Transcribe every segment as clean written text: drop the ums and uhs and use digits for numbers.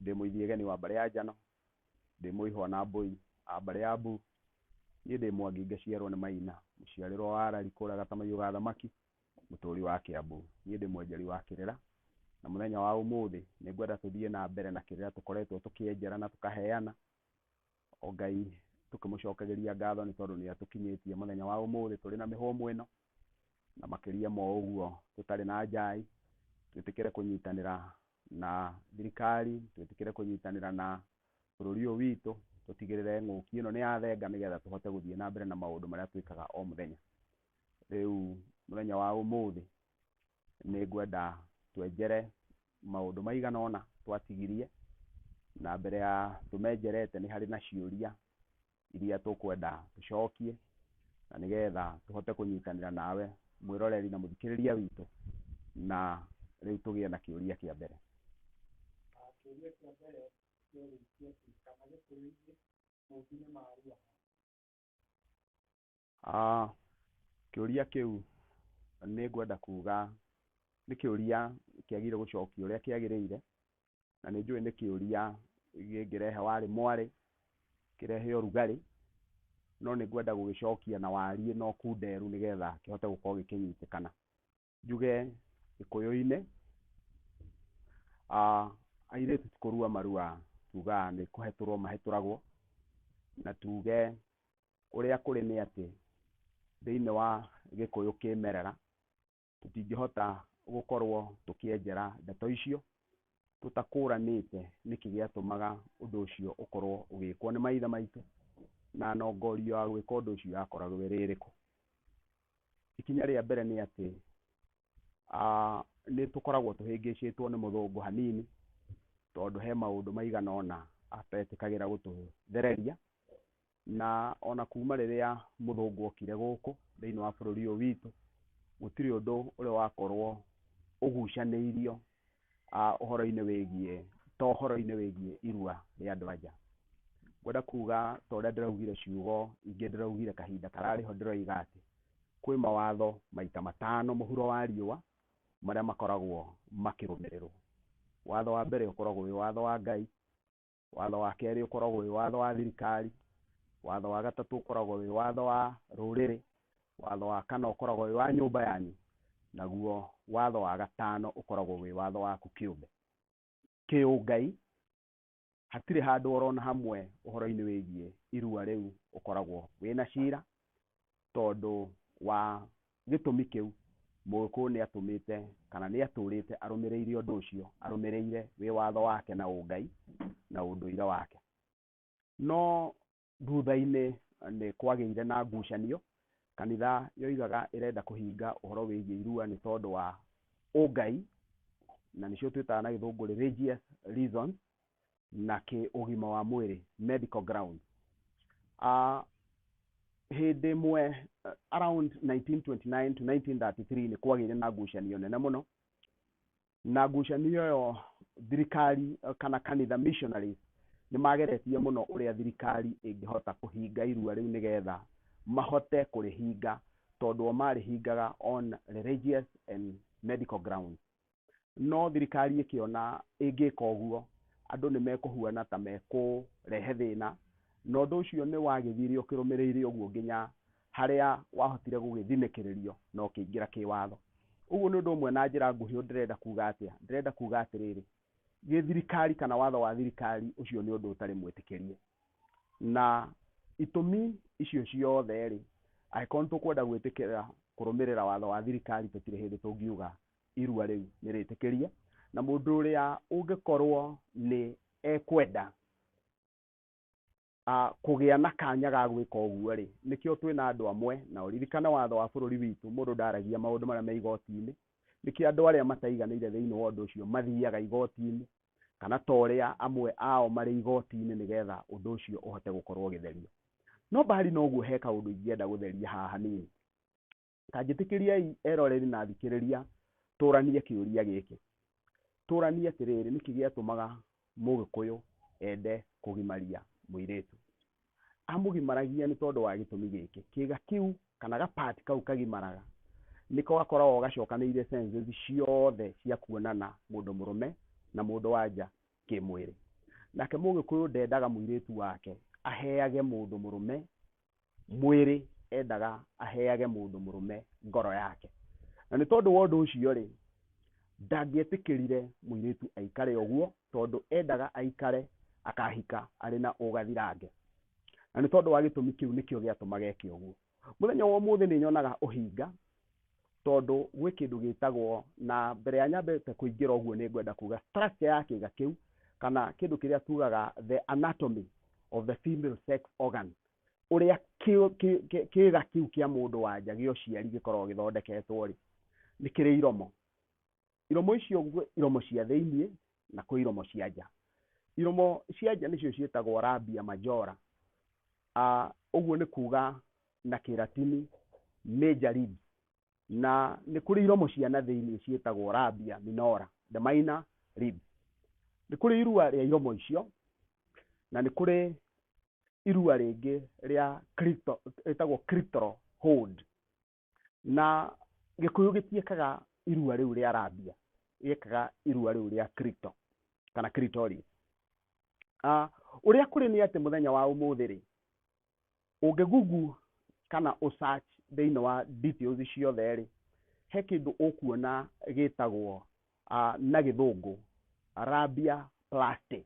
Ndĩ mũithiegeni wa mbarĩ ya Njano, ndĩ mũihwa na mbũi a mbarĩ ya Mbu. Niĩ ndĩ Mwangi ngaciarwo nĩ Maina, mũciarĩrwo wa Arari kũrĩa Gatamaiyũ ga Thamaki, mũtũri wa Kĩambu. Niĩ ndĩ mwenjeri wa kĩrĩra, na mũthenya wa ũmũthĩ nĩ ngwenda tũthiĩ na mbere na kĩrĩra tũkoretwo tũkĩenjera na tũkaheana. O Ngai tũkĩmũcokagĩria ngatho nĩ tondũ nĩ atũkinyĩtie mũthenya wa ũmũthĩ tũrĩ na mĩhũmũ ĩno, na makĩria ma ũguo tũtarĩ na njai, twĩtĩkĩre kũnyitanĩra na thirikari, twĩtĩkĩre kũnyitanĩra na bũrũri ũyũ witũ, tũtigĩrĩre ng'ũki ĩno nĩ yathenga nĩgetha tũhote gũthiĩ na mbere na maũndũ marĩa twĩkaga o mũthenya. Rĩu mũthenya wa ũmũthĩ nĩ ngwenda twenjere maũndũ maigana ũna twatigirie, na mbere ya tũmenjerete nĩ harĩ na ciũria iria tũkwenda tũcokie, na nĩgetha tũhote kũnyitanĩra nawe mwĩroreri na mũthikĩrĩria witũ, na rĩu tũgĩe na kĩũria kĩa mbere. Kĩũria kĩa mbere kĩorĩtie atĩ kana Gĩkũyũ-inĩ mũmbi nĩ maruaga? Kĩũria kĩu nĩ ngwenda kuga nĩ kĩũria kĩagĩrĩire gũcokio ũrĩa kĩagĩrĩire, na nĩ njũĩ nĩ kĩũria kĩngĩrehe warĩ mwarĩ, kĩrehe ũrugarĩ, no nĩ ngwenda gũgĩcokia na wariĩ na ũkunderu nĩgetha kĩhote gũkorwo gĩkĩnyitĩkana. Njuge Gĩkũyũ-inĩ, airĩtu ti kũrua maruaga, tugaga nĩ kũhetũrwo mahetũragwo, na tuge ũrĩa kũrĩ nĩ atĩ thĩinĩ wa Gĩkũyũ kĩmerera, tũtingĩhota gũkorwo tũkĩenjera ndeto icio tũtakũranĩte nĩkĩ gĩatũmaga ũndũ ũcio ũkorwo ũgĩkwo nĩ maithe maitũ, na nongorio ya gwĩka ũndũ ũcio yakoragwo ĩrĩ ĩrĩkũ. Ikinya rĩa mbere nĩ atĩ nĩ tũkoragwo tũhĩngĩcĩtwo nĩ mũthũngũ hanini, tondũ he maũndũ maigana ũna atetĩkagĩra gũtũthereria, na ona kuma rĩrĩa mũthũngũ okire gũkũ thĩinĩ wa bũrũri ũyũ witũ, gũtirĩ ũndũ ũrĩ wakorwo ũgucanĩirio ũhoro-inĩ wĩgiĩ to ũhoro-inĩ wĩgiĩ irua rĩa andũ anja. Ngwenda kuga ta ũrĩa ndĩraugire ciugo ingĩ ndĩraugire kahinda kararĩ ho ndĩroiga atĩ kwĩ mawatho maita matano mũhuro wa riũa marĩa makoragwo makĩrũmĩrĩrwo. Watho wa mbere ũkoragwo wĩ watho wa Ngai, watho wa kerĩ ũkoragwo wĩ watho wa thirikari, watho wa gatatũ ũkoragwo wĩ watho wa rũrĩrĩ, watho wa kana ũkoragwo wĩ wa nyũmba yanyu, naguo watho wa gatano ũkoragwo wĩ watho waku kĩũmbe. Kĩũngai hatirĩ handũ orona hamwe ũhoro-inĩ wĩgiĩ irua rĩu ũkoragwo wĩna cira, tondũ wa gĩtũmi kĩu Mũgĩkũyũ nĩ atũmĩte kana nĩ atũrĩte arũmĩrĩire ũndũ ũcio, arũmĩrĩire wĩ watho wake na ũngai na ũndũire wake. No thutha-inĩ nĩ kwagĩire na ngucanio, kanitha yoigaga ĩrenda kũhinga ũhoro wĩgiĩ irua nĩ tondũ wa ũngai, na nĩcio twĩtaga na gĩthũngũ religious reasons, na kĩ ũgima wa mwĩrĩ medical grounds. Hĩndĩ ĩmwe around 1929 to 1933 nĩ kwagĩire na ngucanio nene mũno, na ngucanio ĩyo thirikari kana kanitha missionaries nĩ mageretie mũno ũrĩa thirikari ĩngĩhota kũhinga irua rĩu nĩgetha mahote kũrĩhinga, tondũ o marĩhingaga on religious and medical grounds. No thirikari ĩkĩona ĩngĩka ũguo andũ nĩ mekũhuana ta mekũrehe thĩna, na ũndũ ũcio nĩ wagĩthire ũkĩrũmĩrĩire ũguo nginya harĩa wahotire gũgĩthinĩkĩrĩrio na ũkĩingĩra kĩwatho. Ũguo nĩ ũndũ ũmwe na njĩra nguhĩ ndĩrenda kuga atĩa? Ndĩrenda kuga atĩrĩrĩ, gĩthirikari kana watho wa thirikari ũcio nĩ ũndũ ũtarĩ mwĩtĩkĩrie. Na itũmi icio ciothe rĩ, angĩkorwo nĩ tũkwenda gwĩtĩkĩra kũrũmĩrĩra watho wa thirikari tũtirĩ hĩndĩ tũngiuga irua rĩu nĩ rĩtĩkĩrie, na mũndũ ũrĩa ũngĩkorwo nĩ ekwenda kũgĩa na kanya ga gwĩka ũguo rĩ, nĩkĩo twĩna andũ amwe, na ũririkane watho wa bũrũri witũ mũndũ ndaragia maũndũ marĩa me igoti-inĩ, nĩkĩo andũ arĩa mataiganĩire thĩinĩ wa ũndũ ũcio mathiaga igoti-inĩ, kana ta ũrĩa amwe ao marĩ igoti-inĩ nĩgetha ũndũ ũcio ũhote gũkorwo ũgĩtherio. No mbali na ũguo he kaũndũ ingĩenda gũtheria haha hanini. Ta njĩtĩkĩriai eroreri na athikĩrĩria tũranie kĩũria gĩkĩ. Tũranie atĩrĩrĩ, nĩkĩ gĩatũmaga Mũgĩkũyũ ende kũgimaria mũirĩtu? Amũgimaragia nĩ tondũ wa gĩtũmi gĩkĩ, kĩga kĩu kana ga part kau kagimaraga nĩko gakoragwo gacokanĩrĩire senses ciothe cia kuonana mũndũ mũrũme na mũndũ wa nja kĩmwĩrĩ. Nake Mũgĩkũyũ ndendaga mũirĩtu wake aheage mũndũ mũrũme mwĩrĩ, endaga aheage mũndũ mũrũme ngoro yake. Na nĩ tondũ wa ũndũ ũcio rĩ, ndangĩetĩkĩrire mũirĩtu aikare ũguo, tondũ endaga aikare akahika arĩ na ũgathirange. Na nĩ tondũ wa gĩtũmi kĩu nĩkĩo gĩatũmaga eke ũguo. Mũthenya wa ũmũthĩ nĩ nyonaga ũhinga, tondũ gwĩ kĩndũ gĩtagwo, na mbere ya nyambĩte kũingĩra ũguo nĩ ngwenda kuga structure ya kĩga kĩu, kana kĩndũ kĩrĩa tugaga the anatomy of the female sex organ, ũrĩa kĩga kĩu kĩa mũndũ wa nja gĩa ũciari gĩkoragwo gĩthondeketwo rĩ, nĩ kĩrĩ iromo. Iromo icio gwĩ iromo cia thĩiniĩ na kwĩ iromo cia nja. Iromo cia nja nĩcio ciĩtagwo labia majora. Ũguo nĩ kuga na kĩratini major ribs. Na nĩ kũrĩ iromo cia na thĩiniĩ ciĩtagwo labia minora, the minor ribs. Nĩ kũrĩ irua rĩa iromo icio, na nĩ kũrĩ irua rĩngĩ rĩa rĩtagwo clitoral hold. Na Gĩkũyũ gĩtiĩkaga irua rĩu rĩa labia, gĩekaga irua rĩu rĩa clito kana clitoris. Ũrĩa kũrĩ nĩ atĩ mũthenya wa ũmũthĩ rĩ, ũngĩ kana ũ search thĩinĩ wa details ciothe rĩ, he kĩndũ ũkuona gĩtagwo na gĩthũngũ labia plasty.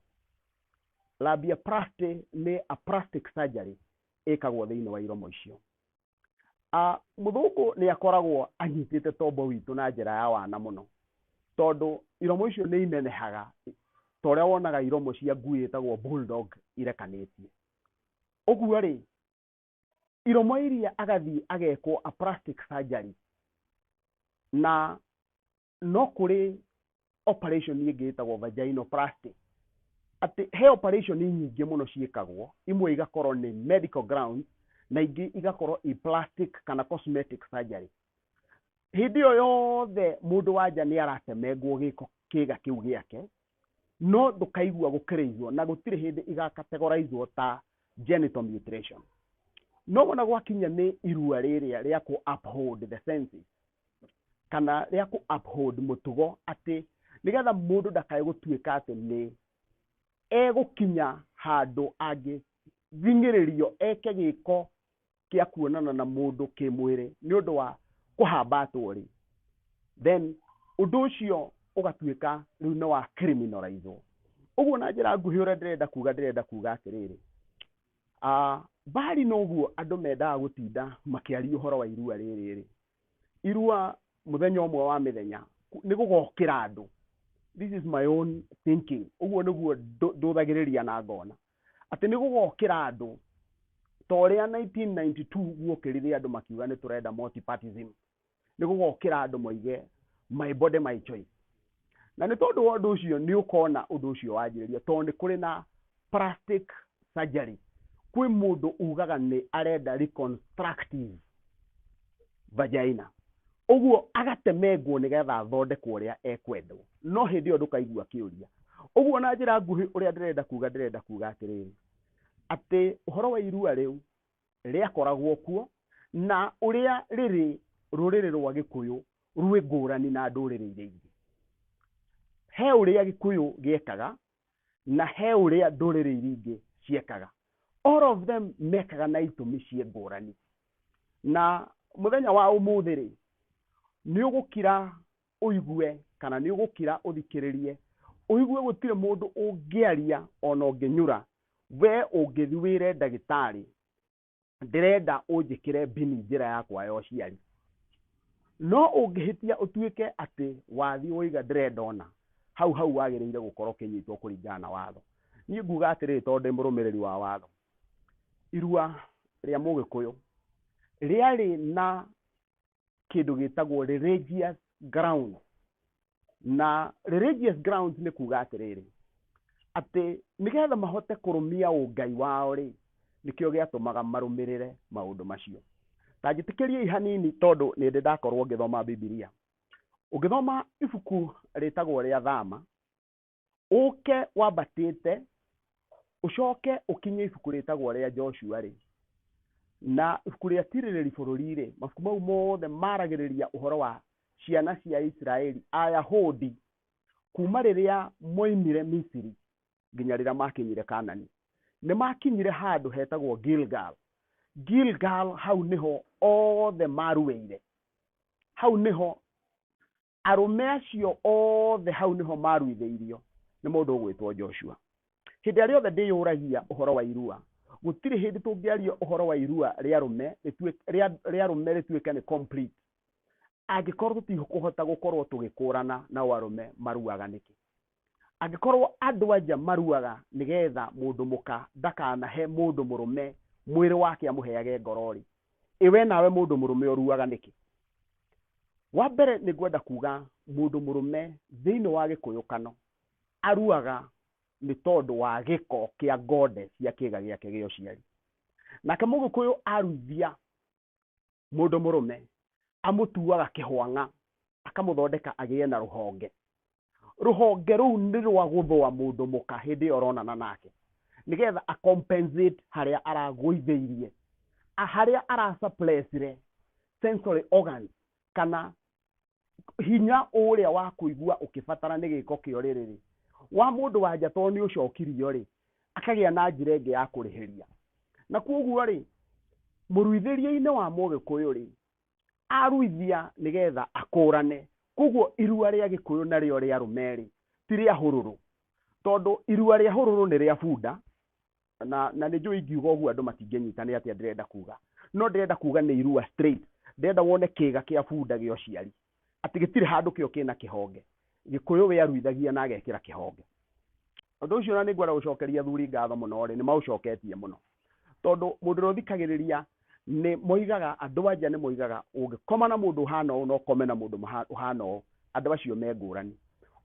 Labia plasty nĩ a plastic surgery ĩkagwo thĩinĩ wa iromo icio. Mũthũngũ nĩ akoragwo anyitĩte tombo witũ na njĩra ya wana mũno, tondũ iromo icio nĩ inenehaga ta ũrĩa wonaga iromo cia ngui ĩtagwo bulldog irekanĩtie. Ũguo rĩ, iromo iria agathiĩ agekwo a plastic surgery, na no kũrĩ operation ĩngĩ ĩtagwo vaginoplasty. Atĩ he operation nyingĩ mũno ciĩkagwo, imwe igakorwo nĩ medical grounds na ingĩ igakorwo i plastic kana cosmetic surgery. Hĩndĩ ĩyo yothe mũndũ wa nja nĩ aratemengwo gĩko kĩga kĩu gĩake, no ndũkaigua gũkĩrĩizwo na gũtirĩ hĩndĩ igacategorizwo ta genital mutilation. No wona gwakinya nĩ irua rĩrĩa rĩa kũ uphold the senses, kana rĩa kũ uphold mũtugo, atĩ nĩgetha mũndũ ndakae gũtuĩka atĩ nĩ egũkinya handũ angĩthing'ĩrĩrio eke gĩko kĩa kuonana na mũndũ kĩmwĩrĩ nĩ ũndũ wa kũhambatwo rĩ, then ũndũ ũcio ũgatuĩka rĩu nĩ wa criminalizwo. Ũguo na njĩra nguhĩ ũrĩa ndĩrenda kuga atĩrĩrĩ, mbari noguo andũ mendaga gũtinda makĩaria ũhoro wa irua rĩrĩ rĩ, irua mũthenya ũmwe wa mĩthenya nĩ gũgokĩra andũ. This is my own thinking, ũguo nĩguo ndũthagĩrĩria na ngona atĩ nĩ gũgokĩra andũ ta ũrĩa 1992 guokĩrire andũ makiuga nĩ tũrenda multipartyism. Nĩ gũgokĩra andũ moige my body my choice, na nĩ tondũ wa ũndũ ũcio nĩ ũkona ũndũ ũcio wanjĩrĩria, tondũ nĩ kũrĩ na plastic surgery. Kwĩ mũndũ ugaga nĩ arenda reconstructive vagina, ũguo agatemengwo nĩgetha athondekwo ũrĩa ekwendwo, no hĩndĩ ĩyo ndũkaigua kĩũria. Ũguo na njĩra nguhĩ ũrĩa ndĩrenda kuga atĩrĩrĩ, atĩ ũhoro wa irua rĩu rĩakoragwo kuo na ũrĩa rĩrĩ rũrĩrĩ rwa Gĩkũyũ rwĩ ngũrani na ndũrĩrĩ iria ingĩ. He ũrĩa Gĩkũyũ gĩekaga na he ũrĩa ndũrĩrĩ iria ingĩ ciekaga. All of them mekaga na itũmi ciĩ ngũrani. Na mũthenya wa ũmũthĩ rĩ, nĩ ũgũkira ũigue kana nĩ ũgũkira ũthikĩrĩrie ũigue gũtirĩ mũndũ ũngĩaria ona ũngĩnyura. We ũngĩthiĩ wĩre ndagĩtarĩ ndĩrenda ũnjĩkĩre mbini njĩra yakwa ya ũciari, no ũngĩhĩtia ũtuĩke atĩ wathiĩ woiga ndĩrenda ona hau hau wagĩrĩire gũkorwo ũkĩnyitwo kũringana na watho. Niĩ nguga atĩrĩrĩ, tondũ ndĩ mũrũmĩrĩri wa watho, irua rĩa Mũgĩkũyũ rĩarĩ na kĩndũ gĩtagwo religious ground. Na religious grounds nĩ kuga atĩrĩrĩ, atĩ nĩgetha mahote kũrũmia ũngai wao rĩ, nĩkĩo gĩatũmaga marũmĩrĩre maũndũ macio. Ta njĩtĩkĩriei hanini, tondũ nĩ ndĩ ndakorwo ngĩthoma Bibilia. Ũngĩthoma ibuku rĩtagwo rĩa Thama, ũke wambatĩte ũcoke ũkinye ibuku rĩtagwo rĩa Joshua rĩ, na ibuku rĩa Tirĩrĩri bũrũri rĩ, mabuku mau mothe maragĩrĩria ũhoro wa ciana cia Isiraeli, Ayahudi, kuma rĩrĩa moimire Misiri. nginya rĩrĩa makinyire Kanani. Nĩ makinyire handũ hetagwo Gilgal. Gilgal hau nĩho othe maruĩire. Hau nĩho arũme acio othe hau nĩho maruithĩirio nĩ mũndũ ũgwĩtwo Joshua. Hĩndĩ ĩrĩa rĩothe ndĩyũragia ũhoro wa irua, gũtirĩ hĩndĩ tũngĩaria ũhoro wa irua rĩa arũme rĩa arũme rĩtuĩke nĩ complete angĩkorwo tũtikũhota gũkorwo tũgĩkũrana nao arũme maruaga nĩkĩ. Angĩkorwo andũ anja maruaga nĩgetha mũndũ mũka ndakanahe mũndũ mũrũme mwĩrĩ wake amũheage ngoro rĩ, ĩ we nawe mũndũ mũrũme ũruaga nĩkĩ? Wa mbere nĩ ngwenda kuga mũndũ mũrũme thĩinĩ wa Gĩkũyũ kano aruaga nĩ tondũ wa gĩko kĩa ngonde cia kĩga gĩake gĩa ũciari. Nake Mũgĩkũyũ aruithia mũndũ mũrũme amũtuaga kĩhwang'a akamũthondeka agĩe na rũhonge. Rũhonge rũu nĩ rwa gũthũa mũndũ mũka hĩndĩ ĩyo ũronana nake nĩgetha a compensate harĩa aragũithĩirie, harĩa arasuppressire sensory organs kana hinya ũrĩa wa kũigua ũkĩbatara nĩ gĩko kĩa ũrĩrĩ rĩ, wa mũndũ wa nja tondũ nĩ ũcokirio rĩ, akagĩa na njĩra ĩngĩ ya kũrĩhĩria. Na koguo rĩ, mũruithĩrie-inĩ wa Mũgĩkũyũ rĩ, aruithia nĩgetha akũrane. Koguo irua rĩa Gĩkũyũ narĩo rĩa arũme rĩ, ti rĩa hũrũrũ, tondũ irua rĩa hũrũrũ nĩ rĩa bunda, na nĩ njũĩ ingiuga ũguo andũ matingĩnyita nĩ atĩa ndĩrenda kuga, no ndĩrenda kuga nĩ irua straight. Ndĩrenda wone kĩga kĩa bunda gĩa ũciari, atĩ gĩtirĩ handũ kĩo kĩna kĩhonge. Gĩkũyũ we aruithagia na agekĩra kĩhonge. Ũndũ ũcio na nĩ ngwenda gũcokeria athuri ngatho mũno rĩ, nĩ maũcoketie mũno, tondũ mũndũ ũrĩa ũthikagĩrĩria nĩ moigaga, andũ anja nĩ moigaga ũngĩkoma na mũndũ ũhana ũũ na ũkome na mũndũ ũhana ũũ, andũ acio me ngũrani.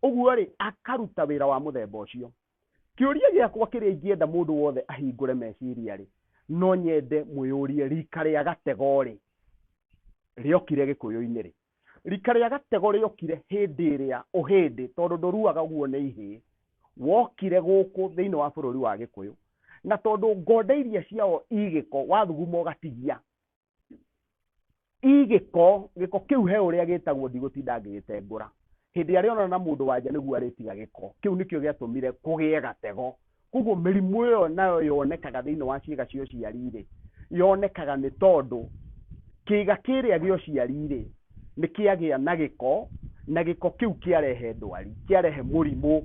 Ũguo rĩ, akaruta wĩra wa mũthemba ũcio. Kĩũria gĩakwa kĩrĩa ingĩenda mũndũ wothe ahingũre meciria rĩ, no nyende mwĩyũrie rika rĩa gatego rĩ, rĩokire Gĩkũyũ-inĩ rĩ. Rika rĩa gatego rĩokire hĩndĩ ĩrĩa ũhĩndĩ, tondũ ndũruaga ũguo nĩ ihĩĩ, wokire gũkũ thĩinĩ wa bũrũri wa Gĩkũyũ. Na tondũ ngonde iria ciao igĩko wathuguma ũgatigia igĩko, gĩko kĩu he ũrĩa gĩtagwo ndigũtinda ngĩgĩtengũra. Hĩndĩ ĩrĩa arĩonana na mũndũ wa nja nĩguo arĩtiga gĩko kĩu nĩkĩo gĩatũmire kũgĩe gatego. Koguo mĩrimũ ĩyo nayo yonekaga thĩinĩ wa ciĩga cia ũciari rĩ, yonekaga nĩ tondũ kĩga kĩrĩa gĩa ũciari rĩ nĩ kĩagĩa na gĩko, na gĩko kĩu kĩarehe ndwari, kĩarehe mũrimũ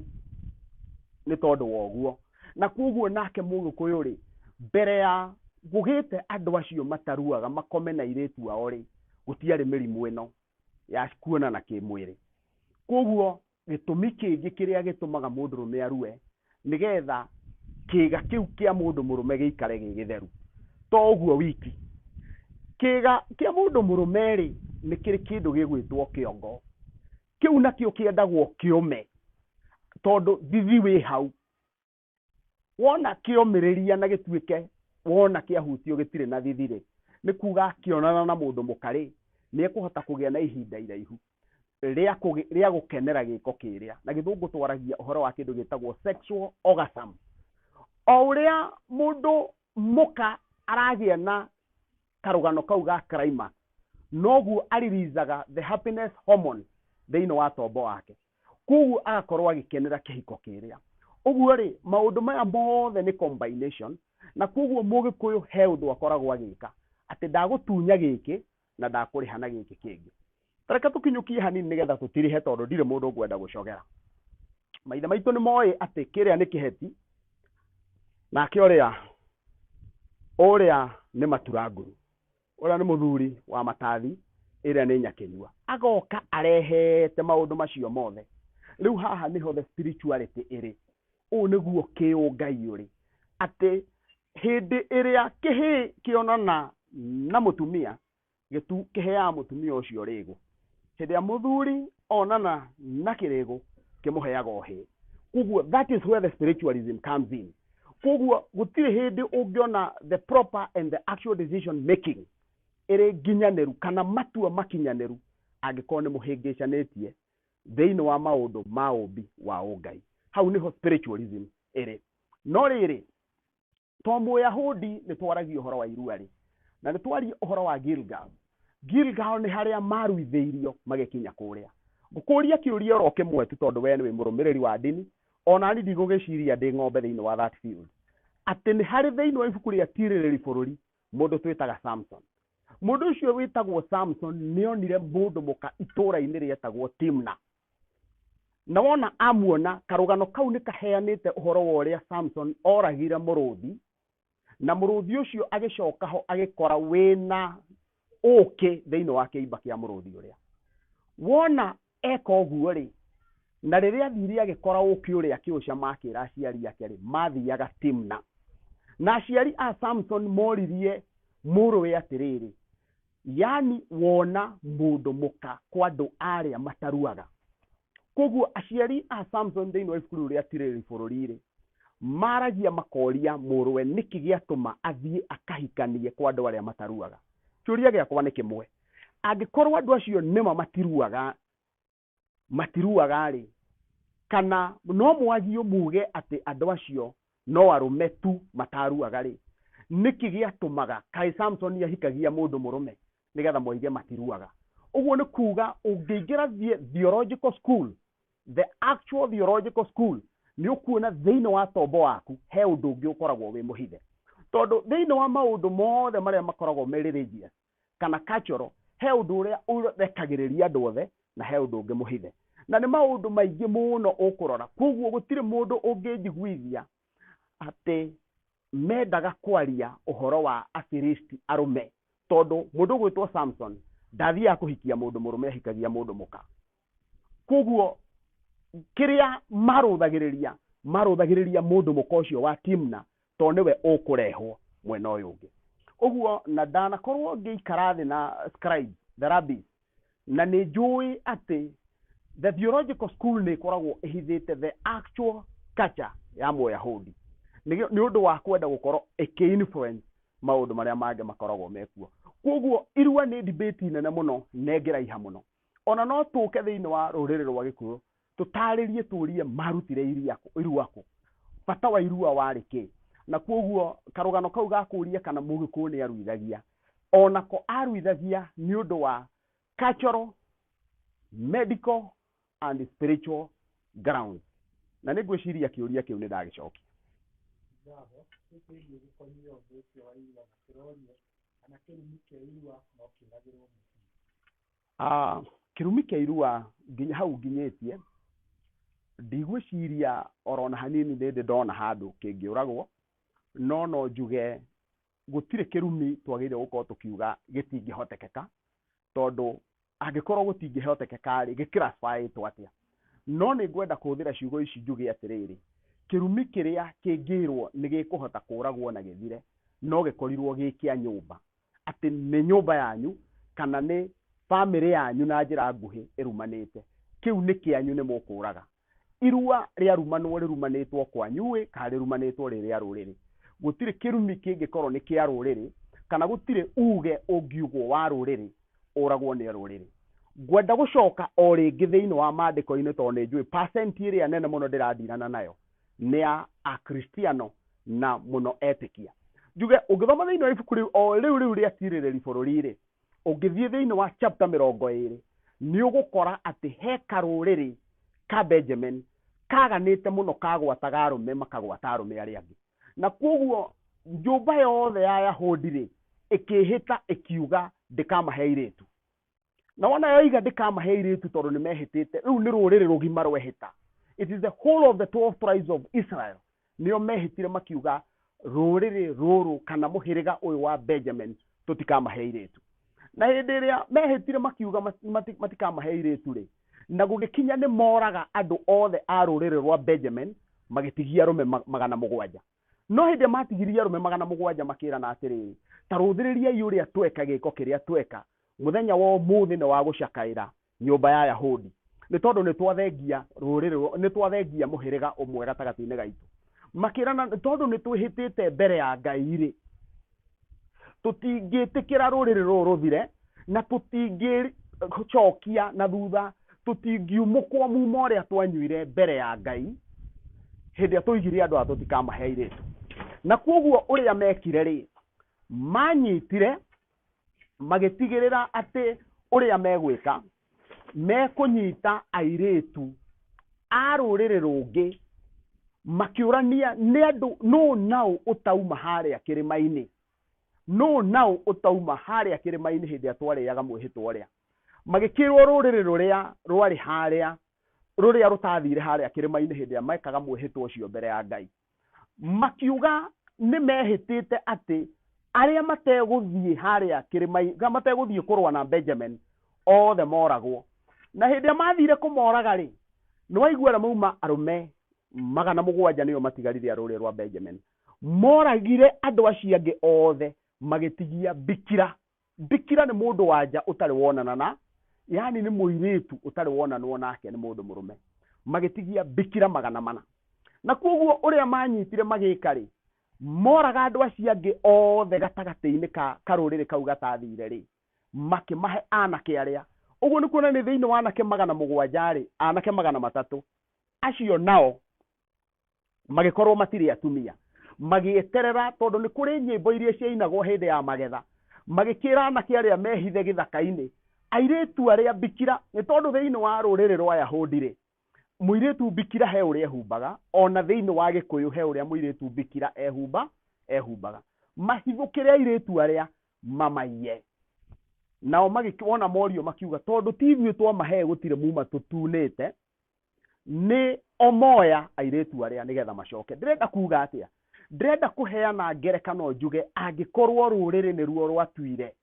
nĩ tondũ wa ũguo. Na koguo nake Mũgĩkũyũ rĩ, mbere ya gũgĩte andũ acio mataruaga makome na airĩtu ao rĩ, gũtiarĩ mĩrimũ ĩno ya kuonana kĩmwĩrĩ. Koguo gĩtũmi kĩngĩ kĩrĩa gĩtũmaga mũndũrũme arue nĩgetha kĩga kĩu kĩa mũndũ mũrũme gĩikare gĩ gĩtheru. To ũguo wiki, kĩga kĩa mũndũ mũrũme rĩ nĩ kĩrĩ kĩndũ gĩgwĩtwo kĩongo. Kĩu nakĩo kĩendagwo kĩũme tondũ thithi wĩ hau. Wona kĩomĩrĩria na gĩtuĩke wona kĩahutio gĩtirĩ na thithi rĩ, nĩ kuga akĩonana na mũndũ mũka rĩ, nĩ ekũhota kũgĩa na ihinda iraihu rĩa gũkenera gĩko kĩrĩa. Na gĩthũngũ twaragia ũhoro wa kĩndũ gĩtagwo sexual orgasm. O ũrĩa mũndũ mũka aragĩa na karũgano kau ga climax, noguo aririzaga the happiness hormone thĩinĩ wa tombo wake. Koguo agakorwo agĩkenera kĩhiko kĩrĩa. Ũguo rĩ, maũndũ maya mothe nĩ combination, na koguo Mũgĩkũyũ he ũndũ akoragwo agĩka, atĩ ndagũtunya gĩkĩ na ndakũrĩha na gĩkĩ kĩngĩ. Reke tũkinyũkie hanini nĩgetha tũtirihe tondũ ndirĩ mũndũ ngwenda gũcogera. Maithe maitũ nĩ moĩ atĩ kĩrĩa nĩ kĩheti, nake ũrĩa nĩ maturanguru, ũrĩa nĩ mũthuri wa matathi, ĩrĩa nĩ nyakĩnyua. Agoka arehete maũndũ macio mothe. Rĩu haha nĩho the spirituality ĩrĩ. Ũũ nĩguo kĩũngai ũrĩ, atĩ hĩndĩ ĩrĩa kĩhĩĩ kĩonana na mũtumia, kĩheaga mũtumia ũcio rĩgũ. Hĩndĩ ĩrĩa mũthuri onana na kĩrĩgũ, kĩmũheaga ũhĩĩ. Koguo that is where the spiritualism comes in. Koguo gũtirĩ hĩndĩ ũngĩona the proper and the actual decision making ĩrĩ nginyanĩru kana matua makinyanĩru angĩkorwo nĩ mũhĩngĩcanĩtie thĩinĩ wa maũndũ ma ũmbi wa ũngai. Hau nĩho spiritualism ĩrĩ. No rĩrĩ, to Mũyahudi nĩ twaragia ũhoro wa irua rĩ, na nĩ twaria ũhoro wa Gilgal. Gilgal nĩ harĩa maruithĩirio magĩkinya kũrĩa. Ngũkũria kĩũria oro kĩmwe tu tondũ we nĩ mũrũmĩrĩri wa ndini, Ona niĩ ndigũgĩciria ndĩ ng'ombe thĩinĩ wa that field, atĩ nĩ harĩ thĩinĩ wa ibuku rĩa Tirĩrĩri Bũrũri mũndũ twĩtaga Samson. Mũndũ ũcio wĩtagwo Samson nĩonire mũndũ mũka itũũra-inĩ rĩetagwo Timna. Na wona amuona, karũgano kau nĩ kaheanĩte ũhoro wa ũrĩa Samson oragire mũrũthi, na mũrũthi ũcio agĩcoka ho agĩkora wĩna ũkĩ thĩinĩ wa kĩimba kĩa mũrũthi ũrĩa. Wona eka ũguo rĩ, na rĩrĩa athire agĩkora ũkĩ ũrĩa akĩũcama akĩra aciari ake rĩ, mathiaga Timna. Na aciari a Samson moririe mũrũwe atĩrĩrĩ, yani wona mũndũ mũka kwa andũ arĩa mataruaga. Koguo aciari a Samson thĩinĩ wa ibuku rĩu rĩa Tirĩrĩri Bũrũri rĩ, maragia makoria mũrũwe nĩkĩ gĩatũma athiĩ akahikanie kwa andũ arĩa mataruaga. Kĩũria gĩakwa nĩ kĩmwe, angĩkorwo andũ acio nĩma matiruaga, matiruaga rĩ, kana no mwagio muge atĩ andũ acio no arũme tu mataruaga rĩ, nĩkĩ gĩatũmaga kaĩ Samson ahikagia mũndũ mũrũme nĩgetha moige matiruaga? Ũguo nĩ kuga ũngĩingĩra theological school, the actual theological school, nĩ ũkuona thĩinĩ wa tombo waku he ũndũ ũngĩ ũkoragwo wĩ mũhithe. Tondũ thĩinĩ wa maũndũ mothe marĩa makoragwo me religious kana cultural, he ũndũ ũrĩa ũrekagĩrĩria andũ othe na he ũndũ ũngĩ mũhithe. Na nĩ maũndũ maingĩ mũno ũkũrora. Koguo gũtirĩ mũndũ ũngĩnjiguithia atĩ mendaga kwaria ũhoro wa Afilisti arũme, tondũ mũndũ ũgwĩtwo Samson ndathiaga kũhikia mũndũ mũrũme, ahikagia mũndũ mũka. Koguo kĩrĩa marũthagĩrĩria, marũthagĩrĩria mũndũ mũka ũcio wa Timna, tondũ nĩwe ũkũrehwo mwena ũyũ ũngĩ. Ũguo na ndanakorwo ngĩikara thĩ na scribe, the rabbis, na nĩ njũĩ atĩ the theological school nĩ ĩkoragwo ĩhithĩte the actual culture ya Mũyahudi nĩ ũndũ wa kwenda gũkorwo ĩkĩ-influence maũndũ marĩa mangĩ makoragwo mekuo. Koguo irua nĩ debate nene mũno na ĩngĩraiha mũno. Ona no tũke thĩinĩ wa rũrĩrĩ rwa Gĩkũyũ tũtarĩrie tũrie marutire irua kũ, bata wa irua warĩ kĩ. Na koguo karũgano kau ga kũria kana Mũgĩkũyũ nĩ aruithagia, onako aruithagia nĩ ũndũ wa cultural, medical and spiritual grounds. Na nĩ ngwĩciria kĩũria kĩu nĩ ndagĩcokia. Ngatho, gĩkĩgiĩ gĩkoniĩ ũndũ ũcio wa irua na kĩrorio kana kĩrumi kĩa irua no kĩũragĩrwo mũciĩ. Kĩrumi kĩa irua nginya hau nginyĩtie ndigwĩciria orona hanini nĩ ndĩ ndona handũ kĩngĩũragwo, no no njuge gũtirĩ kĩrumi twagĩrĩire gũkorwo tũkiuga gĩtingĩhotekeka, tondũ angĩkorwo gũtingĩhotekeka rĩ, gĩkĩrabaĩtwo atĩa? No nĩ ngwenda kũhũthĩra ciugo ici njuge atĩrĩrĩ, kĩrumi kĩrĩa kĩngĩrwo nĩ gĩkũhota kũragwo na gĩthire, no gĩkorirwo gĩ kĩa nyũmba, atĩ nĩ nyũmba yanyu kana nĩ bamĩrĩ yanyu na njĩra nguhĩ ĩrumanĩte, kĩu nĩ kĩanyu nĩ mũkũraga. Irua rĩarumanwo rĩrumanĩtwo kwanyu ĩ kana rĩrumanĩtwo rĩ rĩa rũrĩrĩ. Gũtirĩ kĩrumi kĩngĩkorwo nĩ kĩa rũrĩrĩ, kana gũtirĩ uge ũngiugwo wa rũrĩrĩ ũragwo nĩ rũrĩrĩ. Ngwenda gũcoka o rĩngĩ thĩinĩ wa maandĩko-inĩ tondũ nĩ njũĩ percent ĩrĩa nene mũno ndĩradirana nayo nĩ ya Akristiano na mũno etĩkia. Njuge ũngĩthoma thĩinĩ wa ibuku rĩu o rĩu rĩu rĩa Tirĩrĩri Bũrũri rĩ, ũngĩthiĩ thĩinĩ wa chapter 20 nĩ ũgũkora atĩ he karũrĩrĩ ka Benjamin kaganĩte mũno, kagwataga arũme makagwata arũme arĩa angĩ. Na koguo nyũmba yothe ya Yahudi rĩ ĩkĩhĩta ĩkiuga ndĩkamahe airĩtu. Na wona yoiga ndĩkamahe airĩtu tondũ nĩ mehĩtĩte, rĩu nĩ rũrĩrĩ rũgima rwehĩta. It is the whole of the 12 tribes of Israel nĩo mehĩtire makiuga rũrĩrĩ rũrũ kana mũhĩrĩga ũyũ wa Benjamin tũtikamahe airĩtu. Na hĩndĩ ĩrĩa mehĩtire makiuga matikamahe airĩtu rĩ, na gũgĩkinya nĩ moraga andũ othe a rũrĩrĩ rwa Benjamin magĩtigia arũme 700. No hĩndĩ matigirie arũme 700 makĩrana atĩrĩrĩ, ta rũthĩrĩriai ũrĩa tweka gĩko kĩrĩa tweka, mũthenya wa ũmũthĩ nĩ wa gũcakaĩra nyũmba ya Yahudi, nĩ tondũ nĩ twathengia rũrĩrĩ, nĩ twathengia mũhĩrĩga ũmwe gatagatĩ-inĩ gaitũ. Makĩrana nĩ tondũ nĩ twĩhĩtĩte mbere ya Ngai rĩ, tũtingĩtĩkĩra rũrĩrĩ rũrũ rũthire, na tũtingĩcokia na thutha, tũtingiumũkwo mumo ũrĩa twanyuire mbere ya Ngai hĩndĩ ĩrĩa tũigire andũ aya tũtikamahe airĩtu. Na koguo ũrĩa mekire rĩ, manyitire magĩtigĩrĩra atĩ ũrĩa megwĩka, mekũnyita airĩtu a rũrĩrĩ rũngĩ Makĩũrania nĩ andũ nũ naũ ũtauma harĩa kĩrĩma-inĩ, nũ naũ ũtauma harĩa kĩrĩma-inĩ hĩndĩ ĩrĩa twarĩaga mwĩhĩtwa ũrĩa. Magĩkĩrwo rũrĩrĩ rũrĩa rwarĩ harĩa, rũrĩa rũtathire harĩa kĩrĩma-inĩ hĩndĩ ĩrĩa mekaga mwĩhĩtwa ũcio mbere ya Ngai. Makiuga nĩ mehĩtĩte atĩ arĩa mategũthiĩ harĩa kĩrĩma-inĩ, kana mategũthiĩ kũrũa na Benjamin, othe moragwo. Na hĩndĩ ĩrĩa mathire kũmoraga rĩ, nĩ waigua arĩa mauma arũme 700 nĩo matigarire a rũrĩrĩ rwa Benjamin. Moragire andũ acio angĩ othe magĩtigia Bikira. Bikira nĩ mũndũ wa nja ũtarĩ wonana na, yani nĩ mũirĩtu ũtarĩ wonanwo nake nĩ mũndũ mũrũme. Magĩtigia Bikira 400. Na koguo ũrĩa manyitire magĩka rĩ, moraga andũ acio angĩ othe gatagatĩ-inĩ ka karũrĩrĩ kau gatathire rĩ, makĩmahe anake arĩa. Ũguo nĩ kuonania thĩinĩ wa anake 700 rĩ, anake 300 acio nao magĩkorwo matirĩ atumia. Magĩeterera tondũ nĩ kũrĩ nyĩmbo iria ciainagwo hĩndĩ ya magetha. Magĩkĩra anake arĩa mehithe gĩthaka-inĩ, airĩtu arĩa bikira, nĩ tondũ thĩinĩ wa rũrĩrĩ rwa Yahudi rĩ, mũirĩtu bikira he ũrĩa ehumbaga, ona thĩinĩ wa Gĩkũyũ he ũrĩa mũirĩtu bikira ehumbaga. Mahithũkĩre airĩtu arĩa mamaiye. Nao magĩkĩona morio makiuga tondũ ti ithuĩ twamahe gũtirĩ muma tũtunĩte, nĩ omoya airĩtu arĩa nĩgetha macoke. Ndĩrenda kuga atĩa? Ndĩrenda kũheana ngerekano njuge angĩkorwo rũrĩrĩ nĩruo rwatuire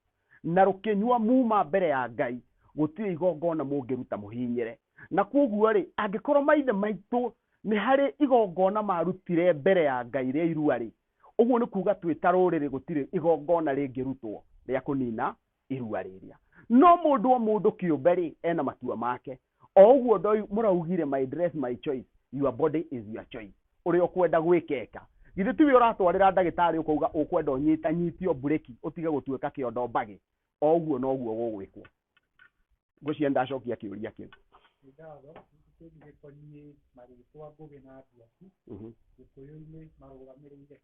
na rũkĩnyua muma mbere ya Ngai, gũtirĩ igongona mũngĩruta mũhinyĩre. Na koguo rĩ, angĩkorwo maithe maitũ nĩ harĩ igongona marutire mbere ya Ngai rĩa irua rĩ, ũguo nĩ kuga twĩ ta rũrĩrĩ gũtirĩ igongona rĩngĩrutwo rĩa kũnina irua rĩrĩa. No mũndũ o mũndũ kĩũmbe rĩ, ena matua make. O ũguo mũraugire my dress my choice, your body is your choice. Ũrĩa ũkwenda gwĩkeka. Githĩ tiwe ũratwarĩra ndagĩtarĩ ũkauga ũkwenda ũnyitanyitio mburĩki ũtige gũtuĩka kĩondo mbagĩ. O ũguo noguo gũgwĩkwo. Ngwĩciria ndacokia kĩũria kĩu. Nĩ ngatho. Gĩkĩ kĩngĩ gĩkoniĩ marĩtwa Ngũgĩ na Nduati. Gĩkũyũ-inĩ marũgamĩrĩire.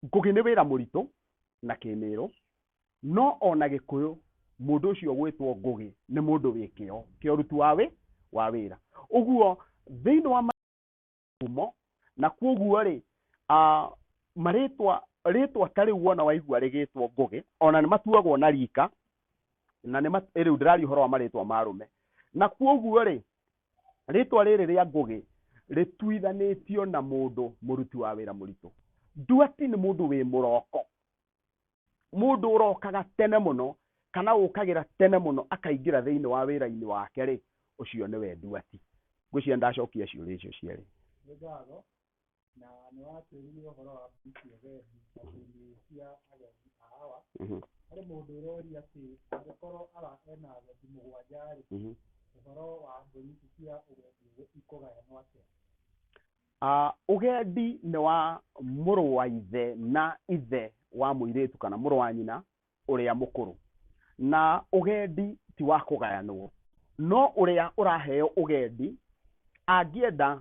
Ngũgĩ nĩ wĩra mũritũ na kĩmĩrũ, no ona Gĩkũyũ mũndũ ũcio ũgwĩtwo Ngũgĩ nĩ mũndũ wĩ kĩo, kĩa ũruti wa wĩra. Ũguo thĩinĩ wa ngumo, na koguo rĩ, marĩtwa, rĩtwa ta rĩu wona waigua rĩgĩtwo Ngũgĩ, ona nĩ matuagwo na rika, na nĩ rĩu ndĩraria ũhoro wa marĩtwa ma arũme. Na koguo rĩ, rĩtwa rĩrĩ rĩa Ngũgĩ rĩtuithanĩtio na mũndũ mũruti wa wĩra mũritũ. Nduati nĩ mũndũ wĩ mũroko, mũndũ ũrokaga tene mũno kana ũkagĩra tene mũno akaingĩra thĩinĩ wa wĩra-inĩ wake rĩ, ũcio nĩwe Nduati. Ngwĩciria ndacokia ciũria icio cierĩ. Nĩ ngatho. Na nĩ watwĩrire ũhoro wa mbũri cia ũgendi na thĩinĩ cia agendi a awa. Harĩ mũndũ ũroria atĩ angĩkorwo awa ena agendi 7 rĩ, ũhoro wa mbũri ici cia ũgendi ikũgayanwo atĩa? Ũgendi nĩ wa mũrũ wa ithe na ithe wa mũirĩtu kana mũrũ wa nyina ũrĩa mũkũrũ. Na ũgendi ti wa kũgayanwo, no ũrĩa ũraheo ũgendi angĩenda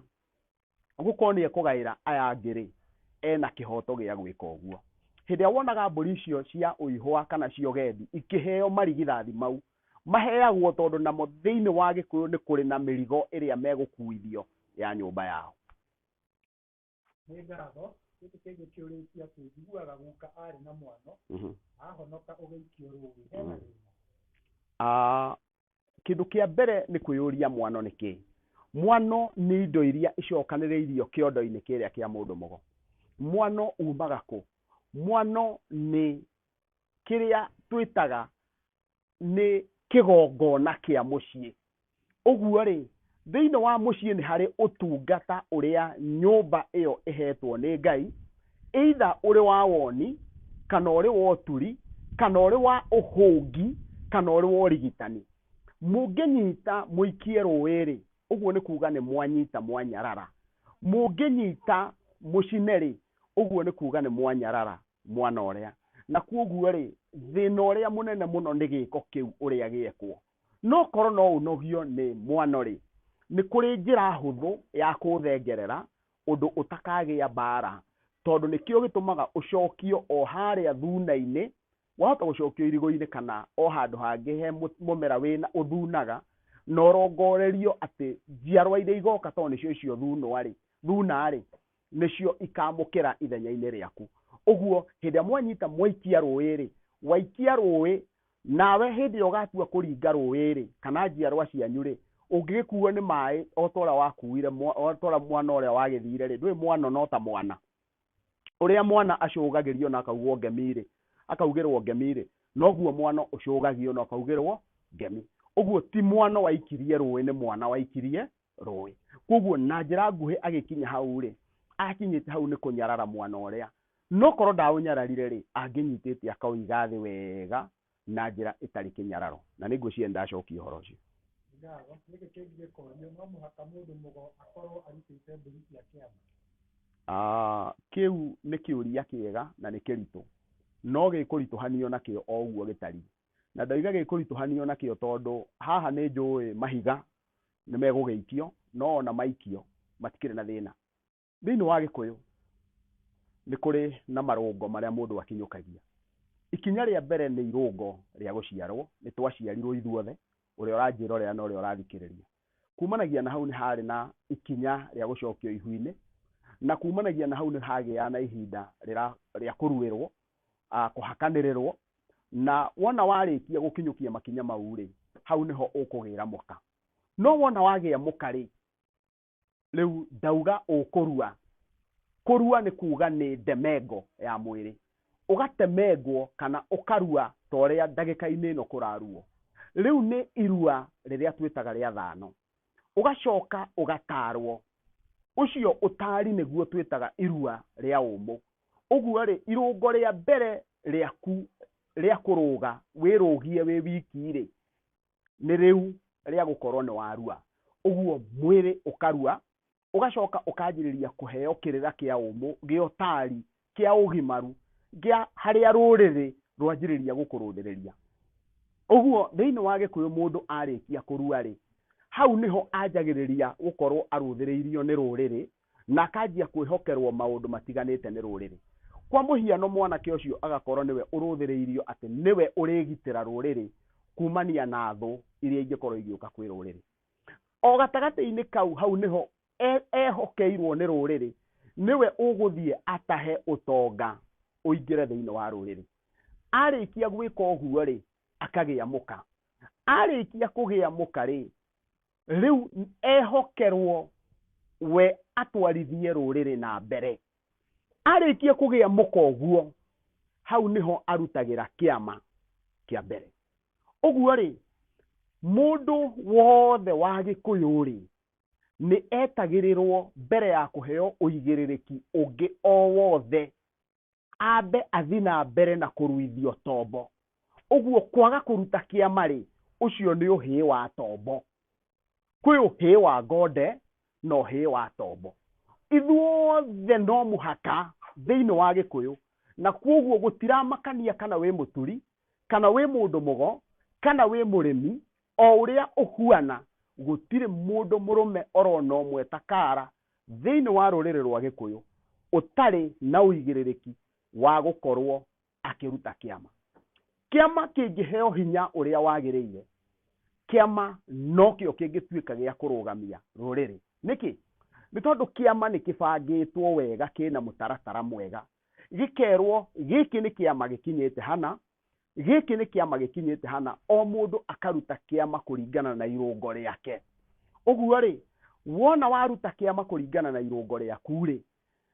gũkorwo nĩ ekũgaĩra aya angĩ rĩ, ena kĩhoto gĩa gwĩka ũguo. Hĩndĩ ĩrĩa wonaga mbũri icio cia ũihwa kana cia ũgendi ikĩheo marigithathi mau, maheagwo tondũ namo thĩinĩ wa Gĩkũyũ nĩ kũrĩ na mĩrigo ĩrĩa megũkuithio ya nyũmba yao. Nĩ ngatho. Gĩkĩ kĩngĩ kĩũrĩtie atĩ njiguaga guka arĩ na mwano, ahonoka ũgĩikio rũĩ, hena thĩna? Kĩndũ kĩa mbere nĩ kwĩyũria mwano nĩ kĩĩ. Mwano nĩ indo iria icokanĩrĩirio kĩondo-inĩ kĩrĩa kĩa mũndũ mũgo. Mwano umaga kũ? Mwano nĩ kĩrĩa twĩtaga nĩ kĩgongona kĩa mũciĩ. Ũguo rĩ, thĩinĩ wa mũciĩ nĩ harĩ ũtungata ũrĩa nyũmba ĩyo ĩhetwo nĩ Ngai, either ũrĩ wa woni, kana ũrĩ wa ũturi, kana ũrĩ wa ũhũngi, kana ũrĩ wa ũrigitani. Mũngĩnyita mũikie rũĩ rĩ, ũguo nĩ kuga nĩ mwanyita mwanyarara. Mũngĩnyita mũcine rĩ, ũguo nĩ kuga nĩ mwanyarara mwana ũrĩa. Na koguo rĩ, thĩna ũrĩa mũnene mũno nĩ gĩko kĩu ũrĩa gĩekwo. No korwo no ũnogio nĩ mwano rĩ, nĩ kũrĩ njĩra hũthũ ya kũthengerera ũndũ ũtakagĩa mbara, tondũ nĩkĩo gĩtũmaga ũcokio o harĩa thuna-inĩ, wahota gũcokio irigũ-inĩ kana o handũ hangĩ he mũmera wĩna ũthunaga, na ũrongorerio atĩ njiarwa iria igoka tondũ nĩcio icio thunwa rĩ, thuna rĩ, nĩcio ikamũkĩra ithenya-inĩ rĩaku. Ũguo hĩndĩ ĩrĩa mwanyita mwaikia rũĩ rĩ, waikia rũĩ nawe hĩndĩ ĩrĩa ũgatua kũringa rũĩ rĩ, kana njiarwa cianyu rĩ, ũngĩgĩkuo nĩ maĩ o ta ũrĩa wakuire, o ta ũrĩa mwana ũrĩa wagĩthire rĩ, ndũĩ mwana no ta mwana. Ũrĩa mwana acũgagĩrio na akaugwo ngemi rĩ, akaugĩrwo ngemi rĩ, noguo mwana ũcũgagio na ũkaugĩrwo ngemi. Ũguo ti mwana waikirie rũĩ, nĩ mwana waikirie rũĩ. Koguo na njĩra nguhĩ agĩkinya hau rĩ, akinyĩte hau nĩ kũnyarara mwana ũrĩa. No korwo ndaũnyararire rĩ, angĩnyitĩte akaũiga thĩ wega na njĩra ĩtarĩ kĩnyararo. Na nĩ ngwĩciria nĩndacokia ũhoro ũcio. Ngatho. Gĩkĩ kĩngĩ gĩkorio, no mũhaka mũndũ mũgo akorwo arutĩte mbũri cia kĩama? Kĩu nĩ kĩũria kĩega na nĩ kĩritũ, no gĩkũritũhanio nakĩo o ũguo gĩtariĩ. Na ndoiga gĩkũritũhanio nakĩo tondũ haha nĩ njũĩ mahiga nĩ megũgĩikio, no ona maikio matikĩrĩ na thĩna. Thĩinĩ wa Gĩkũyũ nĩ kũrĩ na marũngo marĩa mũndũ akinyũkagia. Ikinya rĩa mbere nĩ irũngo rĩa gũciarwo, nĩ twaciarirwo ithuothe, ũrĩa ũranjĩrorera na ũrĩa ũrathikĩrĩria. Kumanagia na hau nĩ harĩ na ikinya rĩa gũcokio ihu-inĩ, na kumanagia na hau nĩ hagĩaga na ihinda rĩa kũruĩrwo, kũhakanĩrĩrwo, na wona warĩkia gũkinyũkia makinya mau rĩ, hau nĩho ũkũgĩra mũka. No wona wagĩa mũka rĩ, rĩu ndauga ũkũrua. Kũrua nĩ kuga nĩ ndemengo ya mwĩrĩ. Ũgatemengwo kana ũkarua ta ũrĩa ndagĩka-inĩ ĩno kũraruo. Rĩu nĩ irua rĩrĩa twĩtaga rĩa thano. Ũgacoka ũgatarwo. Ũcio ũtari nĩguo twĩtaga irua rĩa ũmũ. Ũguo rĩ, irũngo rĩa mbere rĩaku rĩa kũrũga wĩrũgie wĩ wiki rĩ, nĩ rĩu rĩa gũkorwo nĩ warua. Ũguo mwĩrĩ ũkarua, ũgacoka ũkanjĩrĩria kũheo kĩrĩra kĩa ũmũ, gĩa ũtari, kĩa ũgimaru, kĩa harĩa rũrĩrĩ rwanjĩrĩria gũkũrũthĩrĩria. Ũguo thĩinĩ wa Gĩkũyũ mũndũ arĩkia kũrua rĩ, hau nĩho anjagĩrĩria gũkorwo arũthĩrĩirio nĩ rũrĩrĩ na akanjia kwĩhokerwo maũndũ matiganĩte nĩ rũrĩrĩ. Kwa mũhiano mwanake ũcio agakorwo nĩwe ũrũthĩrĩirio atĩ nĩwe ũrĩgitĩra rũrĩrĩ kumania na thũ iria ingĩkorwo igĩũka kwĩ rũrĩrĩ. O gatagatĩ-inĩ kau hau nĩho ehokeirwo nĩ rũrĩrĩ, nĩwe ũgũthiĩ atahe ũtonga ũingĩre thĩinĩ wa rũrĩrĩ. Arĩkia gwĩka ũguo rĩ, akagĩa mũka. Arĩkia kũgĩa mũka rĩ, rĩu ehokerwo we atwarithie rũrĩrĩ na mbere. Arĩkia kũgĩa mũka ũguo, hau nĩho arutagĩra kĩama kĩa mbere. Ũguo rĩ, mũndũ wothe wa Gĩkũyũ rĩ, nĩ etagĩrĩrwo mbere ya kũheo ũigĩrĩrĩki ũngĩ o wothe, ambe athi na mbere na kũruithio tombo. Ũguo kwaga kũruta kĩama rĩ, ũcio nĩ ũhĩĩ wa tombo. Kwĩ ũhĩĩ wa ngonde na ũhĩĩ wa tombo. Ithuothe no mũhaka thĩinĩ wa Gĩkũyũ, na kwoguo gũtiramakania kana wĩ mũturi, kana wĩ mũndũ mũgo, kana wĩ mũrĩmi, o ũrĩa ũhuana, gũtirĩ mũndũ mũrũme orona ũmwe ta kara thĩinĩ wa rũrĩrĩ rwa Gĩkũyũ ũtarĩ na ũigĩrĩrĩki wa gũkorwo akĩruta kĩama. Kĩama kĩngĩheo hinya ũrĩa wagĩrĩire, kĩama nokĩo kĩngĩtuĩka gĩa kũrũgamia rũrĩrĩ. Nĩkĩ? Nĩ tondũ kĩama nĩ kĩbangĩtwo wega, kĩna mũtaratara mwega. Gĩkerwo gĩkĩ nĩ kĩama gĩkinyĩte hana, gĩkĩ nĩ kĩama gĩkinyĩte hana, o mũndũ akaruta kĩama kũringana na irũngo rĩake. Ũguo rĩ, wona waruta kĩama kũringana na irũngo rĩaku rĩ,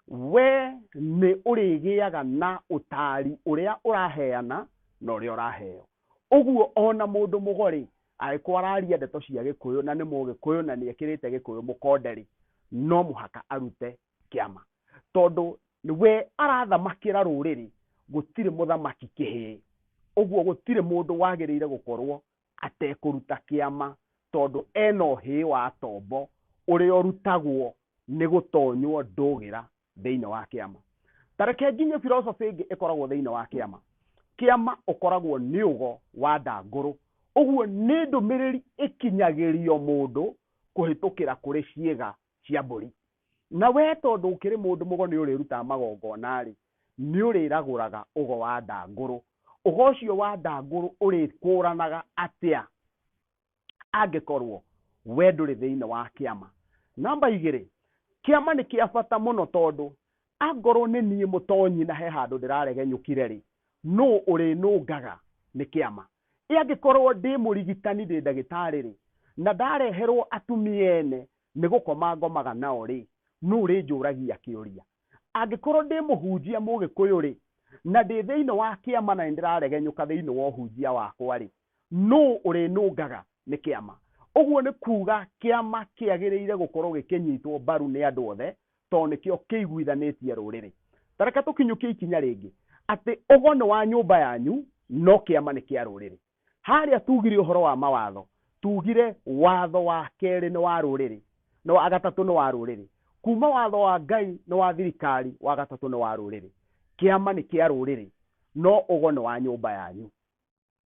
we nĩ ũrĩgĩaga na ũtari ũrĩa ũraheana na ũrĩa ũraheo. Ũguo ona mũndũ mũgo rĩ, angĩkorwo araria ndeto cia Gĩkũyũ na nĩ mũgĩkũyũ na nĩ ekĩrĩte Gĩkũyũ mũkonde rĩ, no mũhaka arute kĩama. Tondũ we arathamakĩra rũrĩrĩ, gũtirĩ mũthamaki kĩhĩĩ. Ũguo gũtirĩ mũndũ wagĩrĩire gũkorwo atekũruta kĩama, tondũ ena ũhĩĩ wa tombo ũrĩa ũrutagwo nĩ gũtonywo ndũgĩra thĩinĩ wa kĩama. Ta reke nginye philosophy ĩngĩ ĩkoragwo thĩinĩ wa kĩama. Kĩama ũkoragwo nĩ ũgo wa ndangũrũ. Ũguo nĩ ndũmĩrĩri ĩkinyagĩrio mũndũ kũhĩtũkĩra kũrĩ ciĩga cia mbũri. Na we tondũ ũkĩrĩ mũndũ mũgo nĩ ũrĩrutaga magongona rĩ, nĩ ũrĩragũraga ũgo wa ndangũrũ. Ũgo ũcio wa ndangũrũ ũrĩkũranaga atĩa angĩkorwo we ndũrĩ thĩinĩ wa kĩama? Namba igĩrĩ, Kĩama nĩ kĩa bata mũno tondũ angorwo nĩ niĩ mũtonyi na he handũ ndĩraregenyũkire rĩ, nũ ũrĩnũngaga? Nĩ kĩama. Ĩ angĩkorwo ndĩ mũrigitani, ndĩ ndagĩtarĩ rĩ, na ndareherwo atumia ene nĩ gũkoma ngomaga nao rĩ, nũ ũrĩnjũragia kĩũria? Angĩkorwo ndĩ mũhunjia mũgĩkũyũ rĩ, na ndĩ thĩinĩ wa kĩama na nĩndĩraregenyũka thĩinĩ wa ũhunjia wakwa rĩ, nũ ũrĩnũngaga? Nĩ kĩama. Ũguo nĩ kuga kĩama kĩagĩrĩire gũkorwo gĩkĩnyitwo mbaru nĩ andũ othe tondũ nĩkĩo kĩiguithanĩtie rũrĩrĩ. Ta reke tũkinyũkie ikinya rĩngĩ atĩ ũgo nĩ wa nyũmba yanyu no kĩama nĩ kĩa rũrĩrĩ. Harĩa tugire ũhoro wa mawatho, tugire watho wa kerĩ nĩ wa rũrĩrĩ, na wa gatatũ nĩ wa rũrĩrĩ. Kuma watho wa Ngai nĩ wa thirikari, wa gatatũ nĩ wa rũrĩrĩ. Kĩama nĩ kĩa rũrĩrĩ, no ũgo nĩ wa nyũmba yanyu.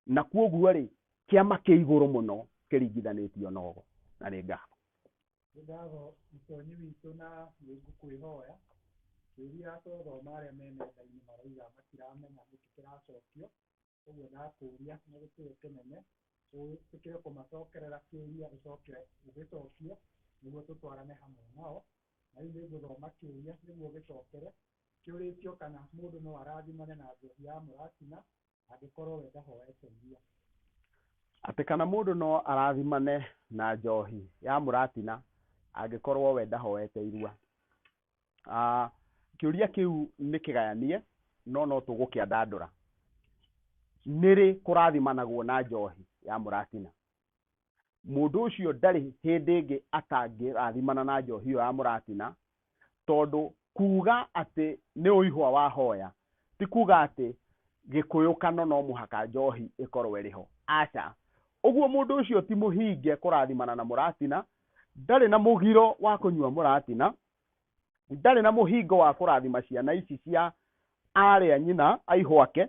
Na kwoguo rĩ, kĩama kĩ igũrũ mũno kĩringithanĩtio na ũgo. Na nĩ ngatho. Nĩ ngatho mũtonyi witũ na nĩ ngũkwĩhoya kĩũria twathoma arĩa me nenda-inĩ marauga matiramenya nĩkĩ kĩracokio, ũguo ndakũria na gĩtĩo kĩnene wĩtĩkĩre kũmacokerera kĩũria ũcoke ũgĩcokie nĩguo tũtwarane hamwe nao. Na rĩu nĩ ngũthoma kĩũria nĩguo gĩcokere kĩũrĩtio kana mũndũ no arathimane na njohi ya mũratina angĩkorwo we ndahoete iria. Atĩ kana mũndũ no arathimane na njohi ya mũratina angĩkorwo we ndahoete irua. Kĩũria kĩu nĩ kĩgayanie no no tũgũkĩandandũra. Nĩrĩ kũrathimanagwo na njohi ya mũratina? Mũndũ ũcio ndarĩ hĩndĩ ĩngĩ atangĩrathimana na njohi ĩyo ya mũratina, tondũ kuga atĩ nĩ ũihwa wahoya ti kuga atĩ gĩkũyũ kano no mũhaka njohi ĩkorwo ĩrĩ ho. Aca. Ũguo mũndũ ũcio ti mũhinge kũrathimana na mũratina, ndarĩ na mũgiro wa kũnyua mũratina, ndarĩ na mũhingo wa kũrathima ciana ici cia arĩa nyina aihwake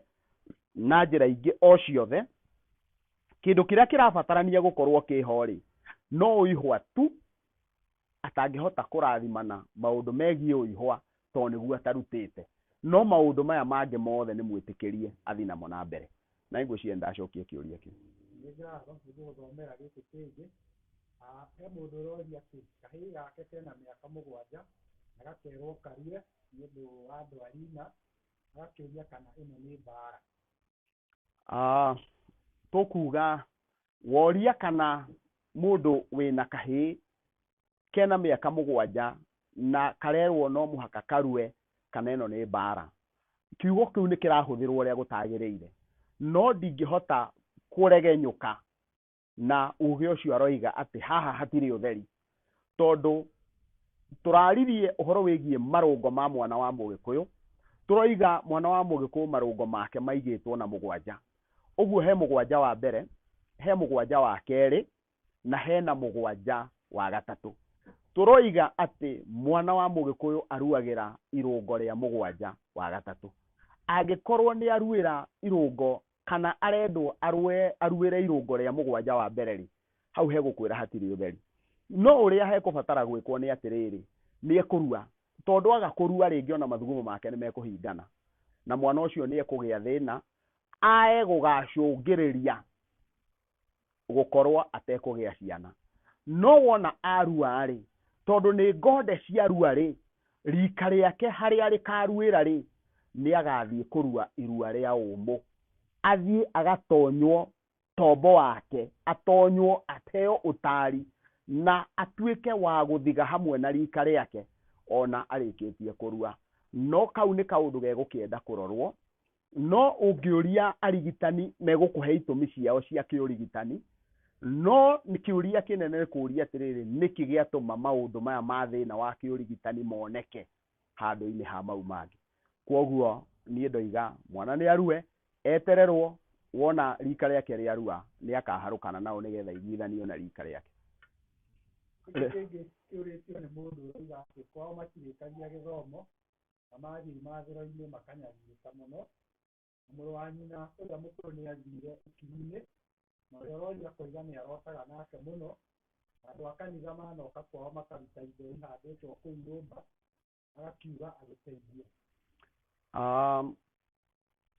na njĩra ingĩ o ciothe. Kĩndũ kĩrĩa kĩrabatarania gũkorwo kĩho rĩ, no ũihwa tu atangĩhota kũrathimana maũndũ megiĩ ũihwa tondũ nĩguo atarutĩte. No maũndũ maya mangĩ mothe nĩ mwĩtĩkĩrie athiĩ namo na mbere. Na ngwĩciria ndacokia kĩũria kĩu. Nĩ ngatho nĩ ngũgũthomera gĩkĩ kĩngĩ. He mũndũ ũroria atĩ kahĩĩ gake kena mĩaka 7 na gakerwo karue nĩ ũndũ wa ndwari na agakĩũria kana ĩno nĩ mbara. Tũkuga woria kana mũndũ wĩna kahĩĩ kena mĩaka 7 na karerwo no mũhaka karue kana ĩno nĩ mbara. Kiugo kĩu nĩ kĩrahũthĩrwo ũrĩa gũtagĩrĩire, no ndingĩhota kũregenyũka na uge ũcio aroiga atĩ haha hatirĩ ũtheri, tondũ tũraririe ũhoro wĩgiĩ marũngo ma mwana wa mũgĩkũyũ. Tũroiga mwana wa mũgĩkũyũ marũngo make maigĩtwo na 7. Ũguo he 7 wa mbere, he 7 wa kerĩ, na hena 7 wa gatatũ. Tũroiga atĩ mwana wa mũgĩkũyũ aruagĩra irũngo rĩa 7 wa gatatũ. Angĩkorwo nĩ aruĩra irũngo kana arendwo aruĩre irũngo rĩa 7 wa mbere rĩ, hau hegũkwĩra hatirĩ ũtheri. No ũrĩa hekũbatara gwĩkwo nĩ atĩrĩrĩ, nĩ ekũrua, tondũ aga kũrua rĩngĩ ona mathugumo make nĩ mekũhingana, na mwana ũcio nĩ ekũgĩa thĩna, ae gũgacũngĩrĩria gũkorwo atekũgĩa ciana. No wona arua rĩ, tondũ nĩ ngonde ciarua rĩ, rika rĩake harĩa rĩkaruĩra rĩ, nĩ agathiĩ kũrua irua rĩa ũmũ, athiĩ agatonywo tombo wake, atonywo ateo ũtari na atuĩke wa gũthiga hamwe na rika rĩake ona arĩkĩtie kũrua. No kau nĩ kaũndũ gegũkĩenda kũrorwo. No ũngĩũria arigitani megũkũhe itũmi ciao cia kĩũrigitani, no nĩ kĩũria kĩnene nĩ kũũria atĩrĩrĩ, nĩkĩ gĩatũma maũndũ maya ma thĩna wa kĩũrigitani moneke handũ-inĩ ha mau mangĩ. Kwoguo niĩ ndoiga mwana nĩ arue, etererwo, wona rika rĩake rĩarua nĩ akaharũkana nao nĩgetha iguithanio na rika rĩake. Gĩkĩ kĩngĩ kĩũrĩtio nĩ mũndũ ũrauga atĩ kwao matirĩkagia gĩthomo na mathiĩ imathĩro-inĩ makanyarirĩka mũno, na mũrũ wa nyina ũrĩa mũkũrũ nĩ athire ũkinyi-inĩ, na ũrĩa ũroria koiga nĩ arotaga nake mũno, na andũ a kanitha manoka kwao makaruta indo ihandĩtwo kũu nyũmba, agakiuga agĩteithie.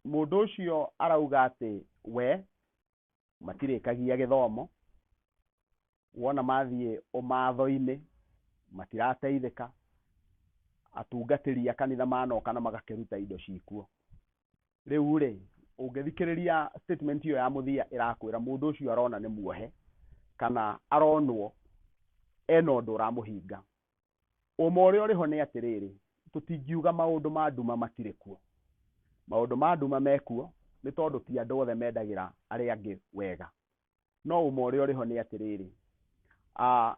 Mũndũ ũcio arauga atĩ we matirĩkagia gĩthomo, wona mathiĩ ũmatho-inĩ matirateithĩka, Atungatĩri a kanitha manoka na magakĩruta indo cikuo. Rĩu rĩ, ũngĩthikĩrĩria statement ĩyo ya mũthia ĩrakwĩra mũndũ ũcio arona nĩ muohe kana aronwo ena ũndũ ũramũhinga. Ũma ũrĩa ũrĩ ho nĩ atĩrĩrĩ, tũtingiuga maũndũ ma nduma matirĩ kuo. Maũndũ ma nduma mekuo nĩ tondũ ti andũ othe mendagĩra arĩa angĩ wega. No ũma ũrĩa ũrĩ ho nĩ atĩrĩrĩ,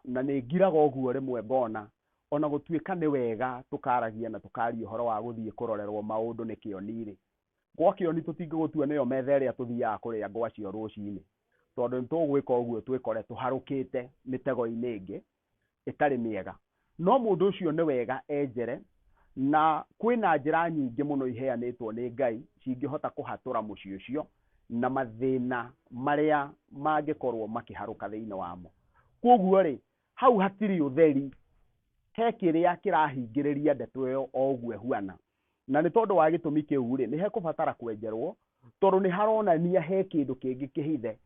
na nĩ ngiraga ũguo rĩmwe ngona ona gũtuĩka nĩ wega tũkaragia na tũkaria ũhoro wa gũthiĩ kũrorerwo maũndũ nĩ kĩoni-rĩ, gwa kĩoni tũtingĩgũtua nĩyo metha ĩrĩa tũthiaga kũrĩa ngwacio rũcinĩ, tondũ nĩ tũgwĩka ũguo twĩkore tũharũkĩte mĩtego-inĩ ĩngĩ ĩtarĩ mĩega. No mũndũ ũcio nĩ wega enjere, na kwĩna njĩra nyingĩ mũno iheanĩtwo nĩ Ngai cingĩhota kũhatũra mũciĩ ũcio na mathĩna marĩa mangĩkorwo makĩharũka thĩinĩ wamo. Koguo rĩ, hau hatirĩ ũtheri, he kĩrĩa kĩrahingĩrĩria ndeto ĩyo o ũguo ĩhuana. Na nĩ tondũ wa gĩtũmi kĩu rĩ, nĩ hekũbatara kwenjerwo, tondũ nĩ haronania he kĩndũ kĩngĩ kĩhithe.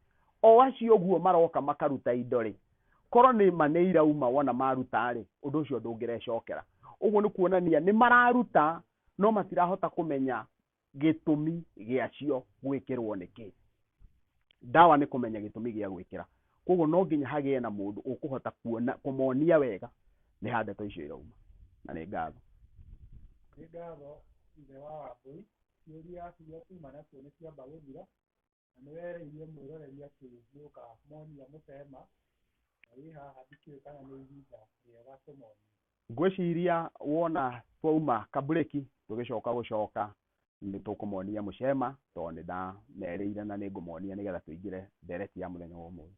O acio ũguo maroka makaruta indo rĩ, korwo nĩ ma nĩ irauma wona maruta rĩ, ũndũ ũcio ndũngĩrecokera. Ũguo nĩ kuonania nĩ mararuta no matirahota kũmenya gĩtũmi gĩacio gwĩkĩrwo nĩkĩ. Ndawa nĩ kũmenya gĩtũmi gĩa gwĩkĩra. Koguo no nginya hagĩe na mũndũ ũkũhota kuona kũmonia wega nĩ ha ndeto icio irauma. Na nĩ ngatho. Nĩ ngatho ithe wa Wambũi, ciũria iria tuma nacio nĩ ciamba gũthira, na nĩ wereire mwĩroreri atĩ nĩ ũkamonia mũcema, na wĩ haha ndikĩũĩ kana nĩ ihinda rĩega tũmonie. Ngwĩciria wona twauma kabureki tũgĩcoka gũcoka nĩ tũkũmonia mũcema tondũ nĩ ndamerĩire na nĩ ngũmonia nĩgetha tũingĩre ndereti ya mũthenya wa ũmũthĩ.